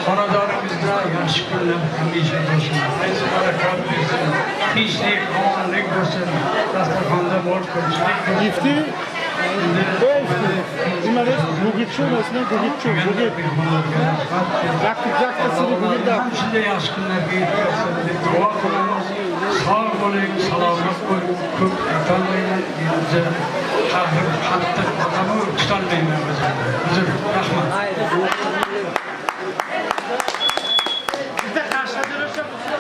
[SPEAKER 6] Xonadonimizda yaxshi kunlar hamisha bo'lsin. Fayz barakat bersin. Tinchlik, omonlik bo'lsin. Dasturxonda mo'l ko'pchilik bo'lsin. Shunday yaxshi kunlarga yetkazsin deb duo qilamiz. Sog' bo'ling, salomat bo'ling. Ko'p aytolmayman, endi qahrim qattiq odamni tutolmayman o'zimni. Uzr, rahmat.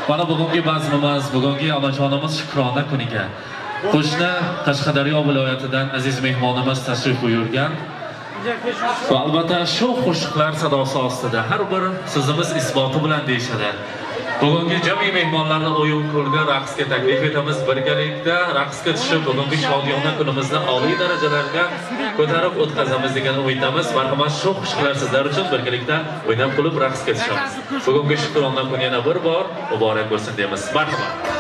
[SPEAKER 3] Mana bugungi bazmimiz, bugungi onajonimiz shukrona kuniga qo'shni Qashqadaryo viloyatidan aziz mehmonimiz tashrif buyurgan. Va albatta shu qo'shiqlar sadosi ostida har bir so'zimiz isboti bilan deyishadi. Bugungi jami mehmonlarni o'yin kulgi raqsga taklif etamiz. Birgalikda raqsga tushib bugungi shodiyona kunimizni oliy darajalarga ko'tarib o'tkazamiz degan umiddamiz. Marhamat, shu qo'shiqlar sizlar uchun birgalikda o'ynab kulib raqsga tushamiz. Bugungi shukrona kun yana bir bor muborak bo'lsin deymiz. Marhamat.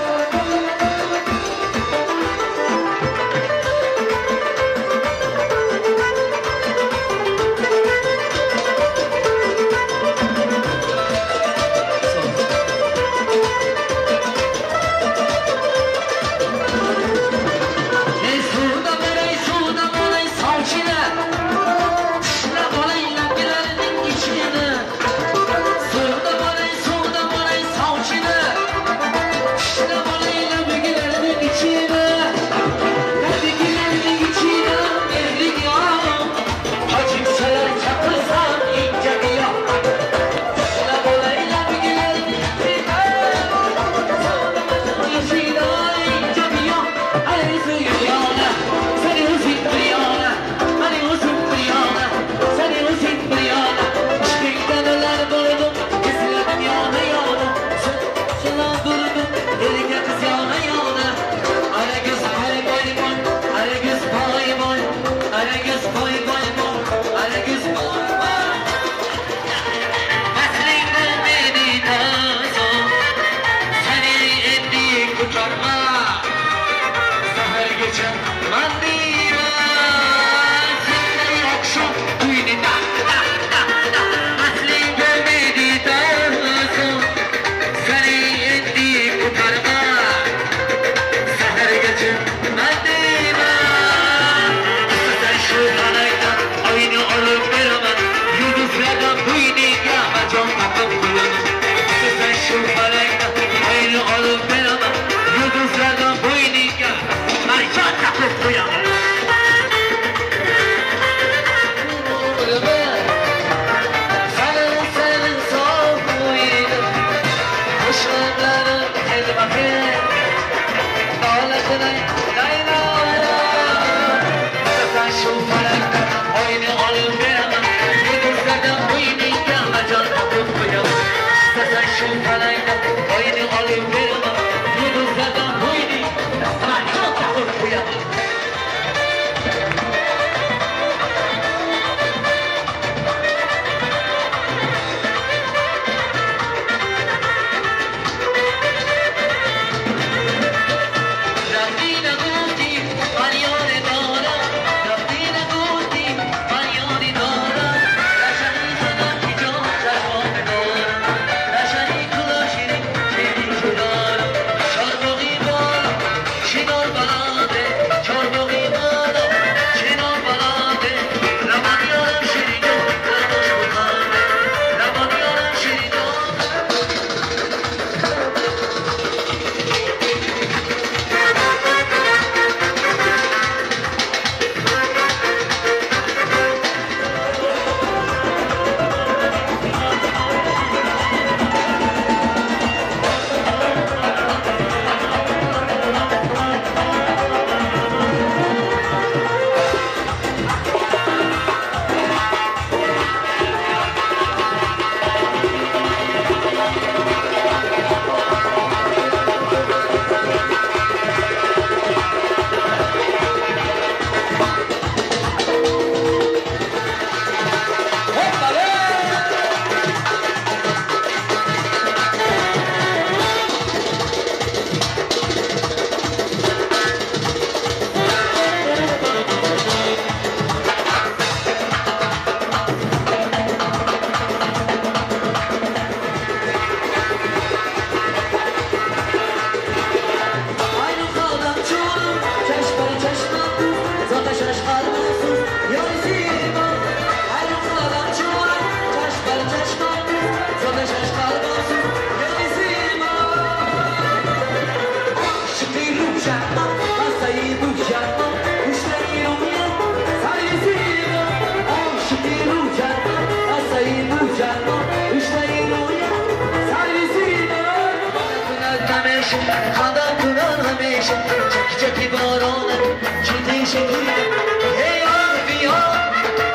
[SPEAKER 7] ای یار بیا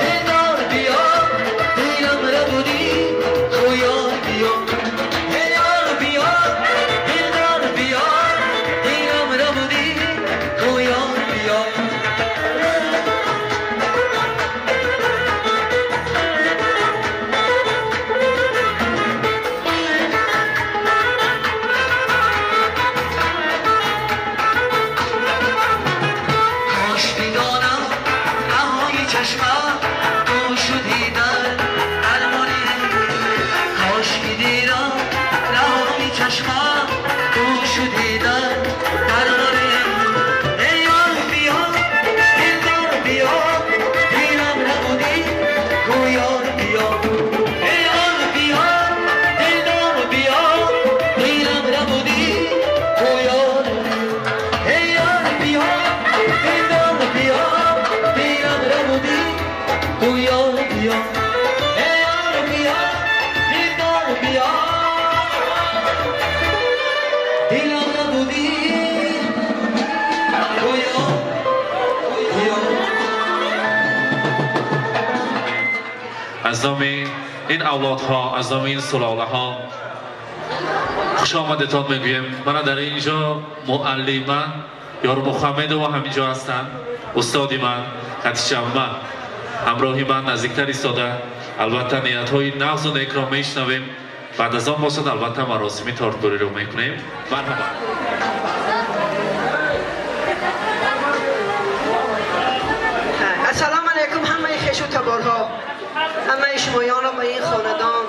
[SPEAKER 7] دلدار بیا دلم ربودی تو یار بیا ای یار بیا دلدار بیا دلم ربودی تو یار بیا. کاش بدانم رهای چشمم تو شدی در ارمانی، کاش بدیدم رهای چشمم تو شدی در ارمانی. ای یار بیا دلدار بیا دلم نبودی تو یار بیا، ای یار بیا دلدار بیا دلم نبودی تو یار بیا، ای یار بیا دلدار بیا دلم نبودی تو یار بیا، ای یار بیا دلدار بیا دلم نبودی تو یار بیا.
[SPEAKER 3] Аз номи ин авлодҳо, аз номи ин сулолаҳо хуш омадетон мегӯем. Мана дар ин ҷо муаллима Ёрмухаммедова ҳамин ҷо ҳастанд, устоди ман Хатичамма ҳамроҳи ман наздиктар истода. Албатта ниятҳои нағзу некро мешунавем. Баъд аз он бошад албатта маросими тортбуриро мекунем. Марҳамат.
[SPEAKER 11] Ассалому алайкум ҳамаи хешу таборҳо, ҳамаи шумоёнро ба ин хонадон,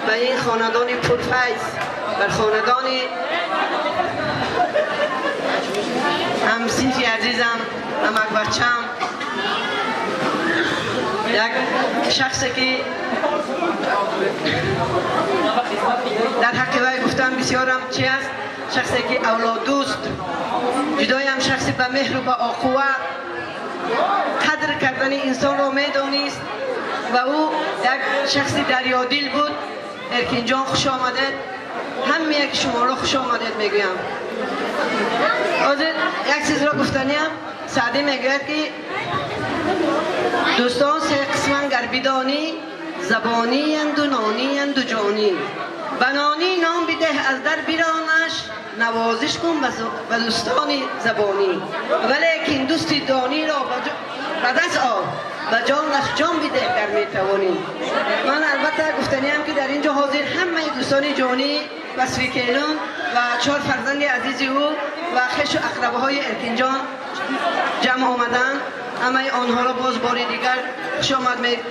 [SPEAKER 11] ба ин хонадони пурфайз, бар хонадони ҳамсинфи азизам, ҳамакбачам, як шахсе ки дар ҳаққи вай гуфтам бисёрам чи аст, шахсе ки авлоддӯст, ҷудоям шахси ба меҳру ба оқува қадр кардани инсонро медонист ва ӯ як шахси дарёдил буд. Эркинҷон, хуш омадед, ҳама яки шуморо хуш омадед мегӯям. Ҳозир як чизро гуфтаниям. Саъдӣ мегӯяд ки дӯстон се қисман гар бидонӣ, забониянду нониянду ҷонӣ. Ба нонӣ нон бидеҳ, аз дар биронаш, навозиш кун ба дӯстони забонӣ. Валекин дӯсти дониро ба даст ор, ба ҷонаш ҷон бидеҳ гар метавонӣ. Ман албатта гуфтаниям ки дар ин ҷо ҳозир ҳамаи дӯстони ҷонӣ Васфи Келун ва чор фарзанди азизи ӯ ва хешу ақрабаҳои Эркинҷон ҷамъ омаданд. Ҳамаи онҳоро боз бори дигар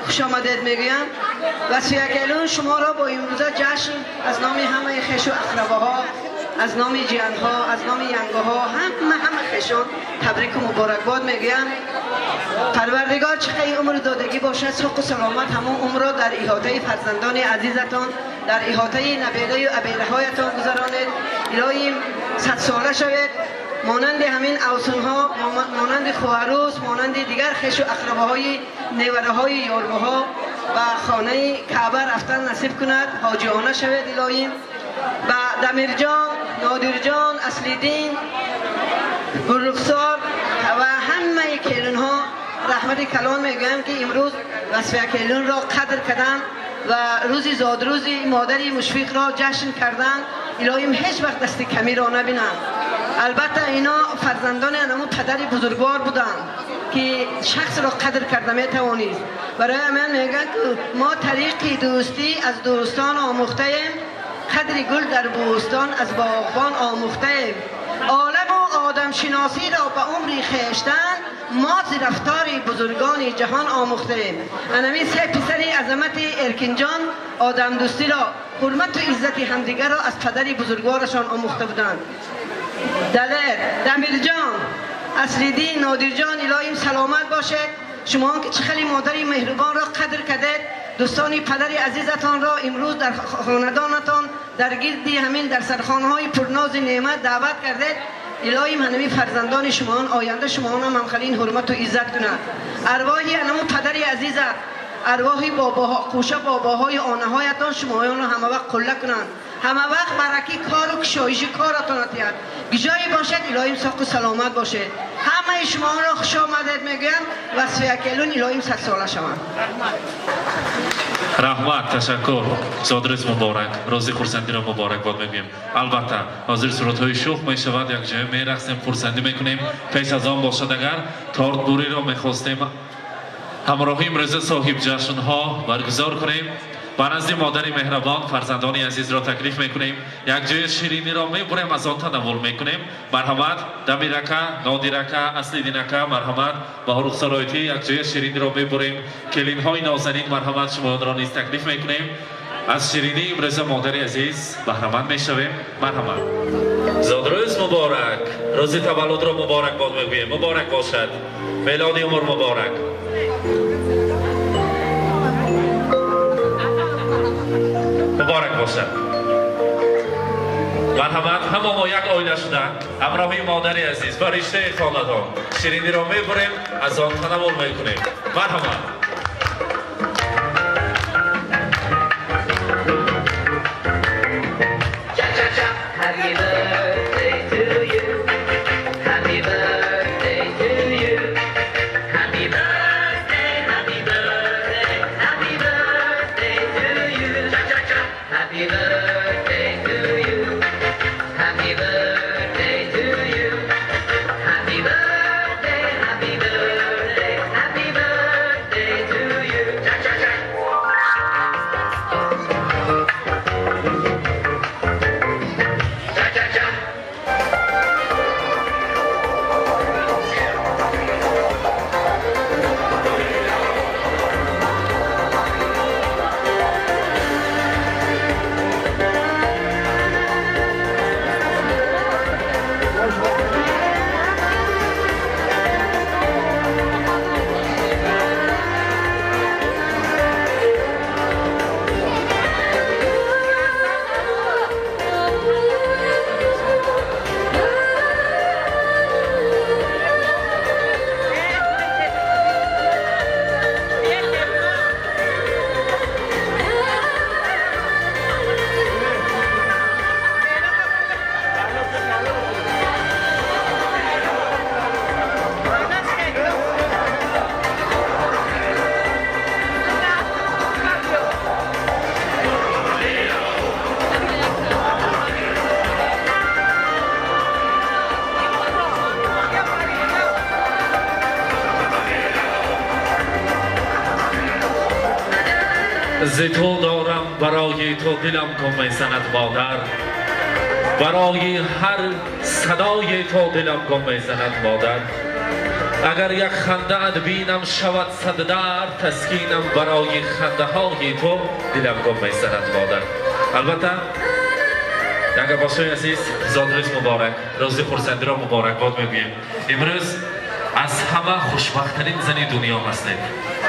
[SPEAKER 11] хуш омадед мегӯям. Васфия Келун, шуморо бо имрӯза ҷашн аз номи ҳамаи хешу ақрабаҳо, аз номи ҷиянҳо, аз номи янгоҳо, ҳама хешон табрику муборакбод мегӯям. Парвардигор чӣ қадр умр додагӣ бошад, соқу саломат ҳамон умрро дар иҳотаи фарзандони азизатон, дар иҳотаи набераю абераҳоятон гузаронед. Илоҳим садсола шавед, монанди ҳамин авсунҳо, монанди хоҳарӯз, монанди дигар хешу ақрабаҳои невараҳои ёрбоҳо ба хонаи Каъба рафтан насиб кунад. Ҳоҷиона шавед илоҳим. Ба Дамирҷон, Нодирҷон, Аслиддин, Гулрухсор ва ҳамаи келинҳо раҳмати калон мегӯям ки имрӯз Васфия келинро қадр карданд ва рӯзи зодрӯзи модари мушфиқро ҷашн карданд. Илоҳим ҳеҷ вақт дасти камиро набинанд. Албатта ино фарзандони анамун падари бузургвор буданд ки шахсро қадр карда метавонист. Барои ҳамин мегӯянд ки мо тариқи дӯстӣ аз дӯстон омӯхтаем, қадри гул дар бӯстон аз боғбон омӯхтаем. Оламу одамшиносиро ба умри хештан мо зи рафтори бузургони ҷаҳон омӯхтаем. Анамин се писари азамати Эркинҷон одамдӯстиро, ҳурмату иззати ҳамдигарро аз падари бузургворашон омӯхта буданд. Далер, Дамирҷон, Аслиддин, Нодирҷон, илоҳим саломат бошед. Шумо ки чӣ хеле модари меҳрубонро қадр кардед, дӯстони падари азизатонро имрӯз дар хонадонатон дар гирди ҳамин дар сархонаҳои пурнози неъмат даъват кардед. Илоҳим ҳанами фарзандони шумоон оянда шумоонам ҳамхалин ҳурмату иззат кунад. Арвоҳи ҳанаму падари азизат, арвоҳи бобоҳо, қӯша бобоҳои онаҳоятон шумоёнро ҳамавақт қулла кунанд, ҳамавақт баракӣ кору кушоиши коратон атиҳад. Гиҷое бошад, илоҳим соқу саломат бошед. Ҳамаи шуморо хуш омадед мегӯям. Васфия келин илоҳим 100 сола шаванд.
[SPEAKER 3] Раҳмат, ташаккур. Зодрӯз муборак, рӯзи хурсандиро муборакбод мегӯем. Албатта ҳозир суратҳои шӯх мешавад, якҷоя мерақсем, хурсандӣ мекунем. Пеш аз он бошад, агар тортбуриро мехостем ҳамроҳи имрӯза соҳиб ҷашнҳо баргузор кунем. Ба назди модари меҳрабон фарзандони азизро таклиф мекунем, якҷоя шириниро мебурем, аз он танаввул мекунем. Марҳамат, Дамирака, Нодирака, Аслидинака, марҳамат, Баҳорухсароитӣ, якҷоя шириниро мебурем. Келинҳои нозанин, марҳамат, шумоёнро низ таклиф мекунем. Аз ширинии имрӯза модари азиз баҳраманд мешавем. Марҳамат. Зодрӯз муборак, рӯзи таваллудро муборакбод мегӯем. Муборак бошад, мелоди умр муборак. Муборак бошад. Марҳамат, ҳама мо як оила шуда ҳамроҳи модари азиз ба риштаи хонадон шириниро мебурем, аз он танаввул мекунем. Марҳамат.
[SPEAKER 7] Happy birthday to you. Happy birthday to you. Happy birthday, happy birthday, happy birthday to you. Happy birthday to you. Happy birthday to you. Happy birthday, happy birthday, happy birthday to you.
[SPEAKER 3] Зи ту дорам, барои ту дилам гум мезанад модар, барои ҳар садои ту дилам гум мезанад модар. Агар як хандаат бинам, шавад сад дард таскинам, барои хандаҳои ту дилам гум мезанад модар. Албатта, ягабошои азиз, зодрӯз муборак, рӯзи хурсандиро муборакбод мегӯем. Имрӯз аз ҳама хушбахттарин зани дунё ҳастед,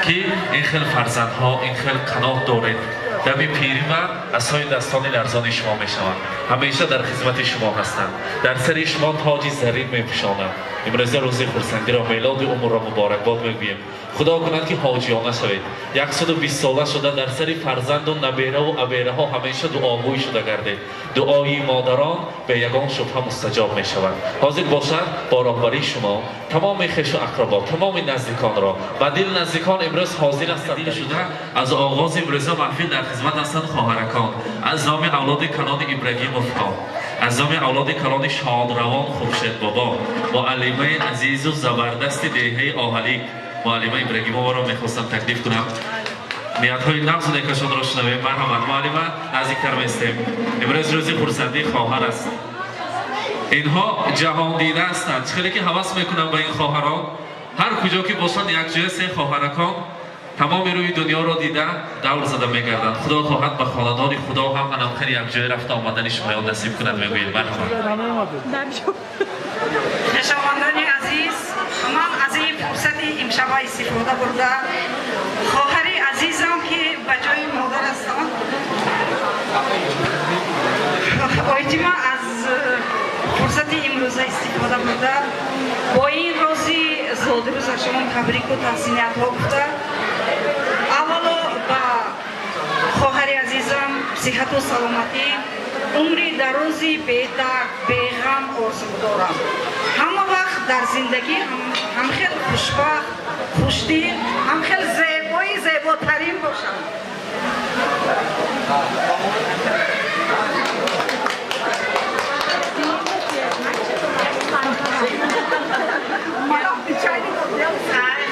[SPEAKER 3] ки ин хел фарзандҳо, ин хел қаноат доред. Дами пирӣ ва асои дастони ларзони шумо мешаванд, ҳамеша дар хизмати шумо ҳастанд, дар сари шумо тоҷи зарин мепӯшонанд. Имрӯза рӯзи хурсандиро, мелоди умрро муборакбод мегӯем. Худо кунад, ки ҳоҷиёна шавед, 120 сола шуда, дар сари фарзанду набераву абераҳо ҳамеша дуогӯй шуда гардед. Дуои модарон бе ягон шубҳа мустаҷоб мешавад. Ҳозир бошад, бо роҳбарии шумо тамоми хешу ақрабо, тамоми наздиконро, ба дил наздикон имрӯз ҳозир ҳастанд шуда, аз оғози имрӯза маҳфил дар хизмат ҳастанд хоҳаракон. Аз номи авлоди калони Ибрагимовҳо, аз номи авлоди калони шодравон Хуршед бобо, муаллимаи азизу забардасти деҳаи Оҳалик, муаллима Ибрагимоваро мехостам таклиф кунам, ниятҳои нағзу некашонро шунавем. Марҳамат, муаллима, наздиктар местем. Имрӯз рӯзи хурсандии хоҳар аст. Инҳо ҷаҳондида ҳастанд. Чӣ хеле ки ҳавас мекунам ба ин хоҳарон, ҳар куҷо ки бошанд, якҷоя се хоҳаракон тамоми рӯи дунёро дида, давр зада мегарданд. Худо хоҳад, ба хонадони Худо ҳам анамхел якҷоя рафта омадани шумоён насиб кунад, мегӯем. Марҳамат.
[SPEAKER 12] Хешовандони азиз, ман аз ин фурсати имшаба истифода бурда, хоҳари азизам, ки ба ҷои модар ҳастанд, оидима аз фурсати имрӯза истифода бурда, бо ин рӯзи зодрӯзашон табрику таҳсиниятҳо гуфта, аввало ба хоҳари азизам сиҳату саломатӣ, умри дарози бедард, беғам орзу дорам. Ҳама вақт Дар зиндагӣ ҳам хеле хушбахт, хушдил, ҳам хеле зебои зеботарин бошанд.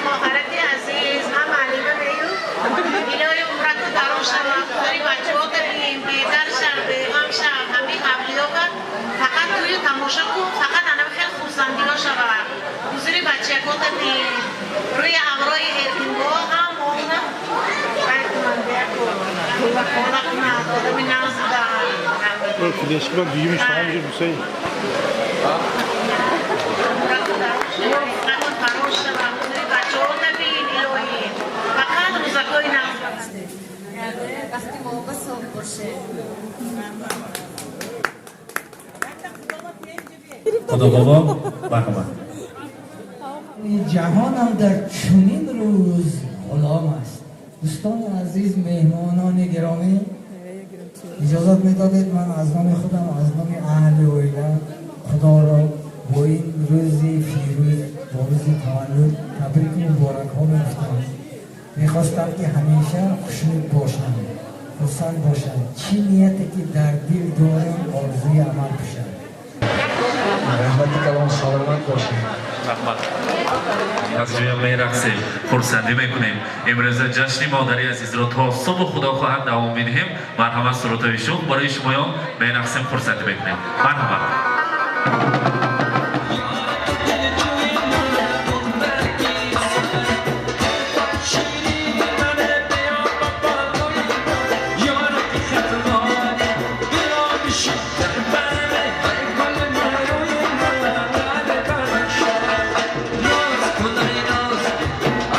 [SPEAKER 13] خواهرت عزیز من معلمه بیو الهی عمرت رو درون شم داری بچه ها ببینیم بهتر شم بیغم شم همه قبلی ها فقط توی تماشا کن فقط انم خیلی خورسندی ها شم حضوری بچه ها ببینیم روی همراه ارتینگاه هم اونم باید من بیکن خونه کنم آدمی نزدم.
[SPEAKER 14] Fleşkler büyümüş tamam mı Hüseyin?
[SPEAKER 3] خدا بابا مرحبا.
[SPEAKER 1] جهانم در چنین روز غلام است. دوستان عزیز، مهمانان گرامی، اجازت میدادید من از نام خودم، از نام اهل عائله خدا را با این روز فیروز، با روز تولد تبریک مبارک ها میگفتم. میخواستم که همیشه خوشنود باشم، خرسند باشم، چی نیتی که در دل دارم آرزوی عمل بشم. رحمت کلام، سلامت باشم.
[SPEAKER 3] رحمت. از جویا میرقصیم، خرسندی میکنیم. امروز جشن مادری عزیز را تا صبح خدا خواهد دوام میدهیم. مرحبا سرودهای شوق برای شمایان میرقصیم، خرسندی میکنیم. مرحبا.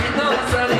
[SPEAKER 7] Naz,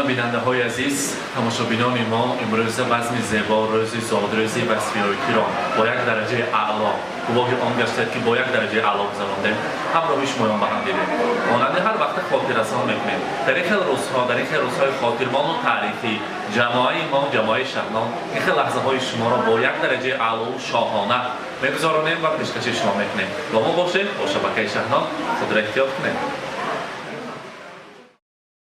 [SPEAKER 3] Мана, бинандаҳои азиз, тамошобинони мо, имрӯза базми зебо, рӯзи зодрӯзи Васфиёи Киром бо як дараҷаи аъло, гувоҳи он гаштед, ки бо як дараҷаи аъло гузарондем, ҳамроҳи шумоён ба ҳам дидем. Монанди ҳар вақта хотиррасон мекунем, дар ин хел рӯзҳо, дар ин хел рӯзҳои хотирмону таърихӣ ҷамоаи мо, ҷамоаи Шаҳнон, ин хел лаҳзаҳои шуморо бо як дараҷаи аълову шоҳона мегузаронем ва пешкаши шумо мекунем. Бо мо бошед, бо шабакаи Шаҳнон. Худро эҳтиёт кунед.